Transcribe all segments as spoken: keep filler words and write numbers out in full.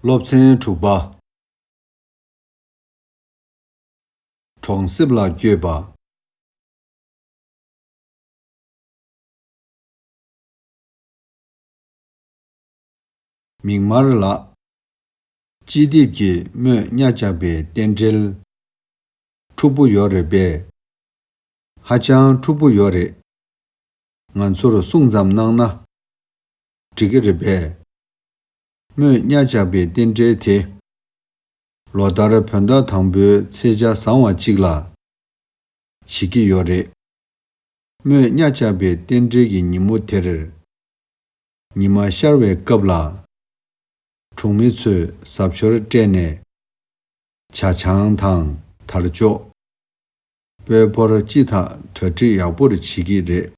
སློབ་ཚན་དྲུག་པ། གྲོང་གསེབ་ལ་བསྐྱོད་པ། མིག་དམར་ལགས། སྤྱི་ཐེབས་ཀྱིས་མོས་གཉའ་བཅག་པའི་རྟེན་འབྲེལ། འཁྲུག་པོ་ཡོད་རེད་པས། ཧ་ཅང་འཁྲུག་པོ་ཡོད་རེད། ང་ཚོར་གསུངས་ཙམ་གནང་ན། འགྲིག་གི་རེད་པས། མོས་གཉའ་བཅག་པའི་རྟེན་འབྲེལ་དེ། ལོ་ལྟར་བོད་ཟླ་དང་པོའི་ཚེས་ཆ་བཟང་བ་གཅིག་ལ། བྱེད་ཀྱི་ཡོད་རེད། མོས་གཉའ་བཅག་པའི་རྟེན་འབྲེལ་གྱི་ཉིན་མོ་དེར། ཉི་མ་ཤར་བའི་སྐབས་ལ། གྲོང་མི་ཚོས་གཟབ་མཆོར་སྤྲས་ནས། ཇ་ཆང་དང་དར་ལྕོག་སྤོས་ཕོར་སྤྱི་དག་གྲ་སྒྲིག་ཡག་པོར་བྱེད་ཀྱི་རེད།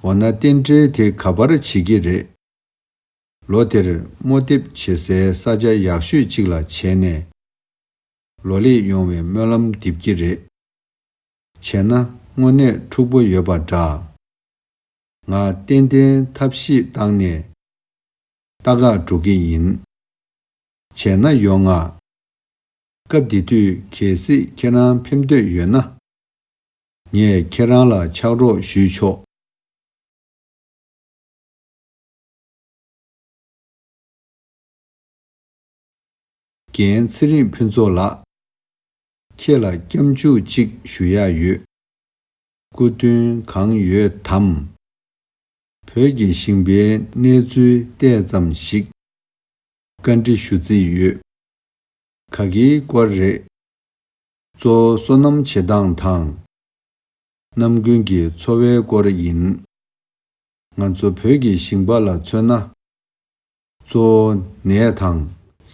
འོ་ན་རྟེན་འབྲེལ་དེ་ག་པར་བྱེད་ཀྱི་རེད། ལོ་དེར་རྨོ་འདེབས་བྱེད་སའི་ས་ཆ་ཡག་ཤོས་ཅིག་ལ་བྱས་ནས། ལོ་ལེགས་ཡོང་བའི་སྨོན་ལམ་འདེབས་ཀྱི་རེད། བྱས་ན་དངོས་གནས་འཁྲུག་པོ་ཡོད་པ་འདྲ། ང་ཏན་ཏན་ཐབས་ཤེས་བཏང་ནས་ལྟ་ག་འགྲོ་གི་ཡིན། བྱས་ན་ཡོང་ང་། སྐབས་དེ་དུས་གལ་སྲིད་ཁྱེད་རང་ཕེབས་འདོད་ཡོད་ན། ངས་ཁྱེད་རང་ལ་ཕྱག་རོགས་ཞུས་ཆོག་རྒན་ཚེ་རིང་ཕུན་ཚོགས་ལགས། ཁྱེད་ལ་སྐྱབས་འཇུག་ཅིག་ཞུ་ཡག་ཡོད། སྐུ་མདུན་གང་ཡོད་དམ། བོད་ཀྱི་ཞིང་པའི་གནས་ཚུལ་བལྟས་ཙམ་ཞིག་བཀའ་འདྲི་ཞུ་རྩིས་ཡོད། ག་གིའི་སྐོར་རེད། གཙོ་བོ་སོ་ནམ་བྱེད་སྟངས་དང་། ནམ་རྒྱུན་གྱི་འཚོ་བའི་སྐོར་ཡིན། ང་ཚོ་བོད་ཀྱི་ཞིང་པ་ལ་མཚོན་ན། གཙོ་བོ་ནས་དང་།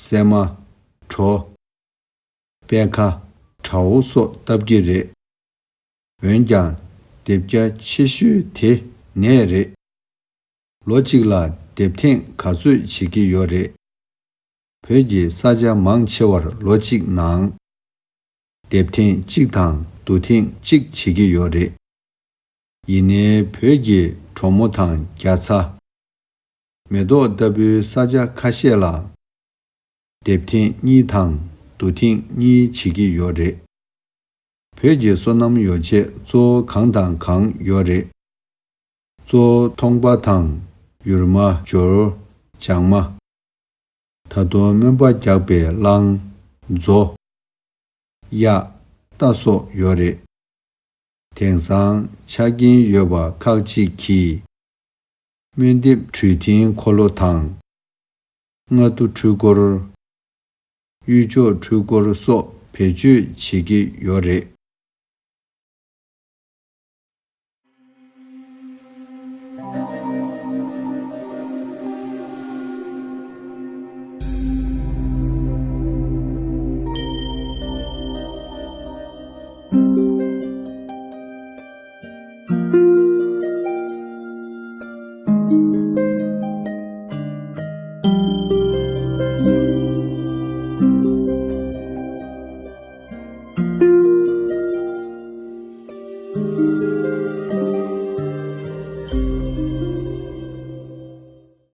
སྲན་མ། གྲོ། པད་ཁ། བྲའོ་སོགས་བཏབ་ཀྱི་རེད། འོན་ཀྱང་། སྡེབ་རྒྱག་ཆེ་ཤོས་དེ་ནས་རེད། ལོ་གཅིག་ལ་སྡེབ་ཐེངས་ག་ཚོད་བྱེད་ཀྱི་ཡོད་རེད། བོད་ཀྱི་ས་ཆ་མང་ཆེ་བར་ལོ་གཅིག་ནང་། སྡེབ་ཐེངས་གཅིག་དང་བསྡུ་ཐེངས་གཅིག་བྱེད་ཀྱི་ཡོད་རེད། ཡིན་ནའི་བོད་ཀྱི་གྲོ་མོ་དང་རྒྱ་ཚྭ། མེ་ཏོག་ལྟ་བུའི་ས་ཆ་ཁ་ཤས་ལ། སྡེབ་ཐེངས་གཉིས་དང་བསྡུ་ཐེངས་གཉིས་བྱེད་ཀྱི་ཡོད་རེད། བོད་ཀྱི་སོ་ནམ་ཡོ་བྱད་གཙོ་བོ་གང་དང་གང་ཡོད་རེད། གཙོ་བོ་ཐོང་པ་དང་ཡུར་མ། སྦྱོར། ལྗང་མ། ད་དུང་སྨན་པ་རྒྱག་པའི་གླང་། མཛོ། གཡག་རྟ་སོགས་ཡོད་རེད། དེང་སང་ཆ་རྐྱེན་ཡོད་པ་ཁག་ཅིག་གིས། སྨོན་འདེབས་འཕྲུལ་ཐིང་འཁོར་ལོ་དང་། རྔ་བསྡུ་འཕྲུལ་འཁོར། གཡུལ་སྦྱོར་འཕྲུལ་འཁོར་སོགས་བེད་སྤྱོད་བྱེད་ཀྱི་ཡོད་རེད།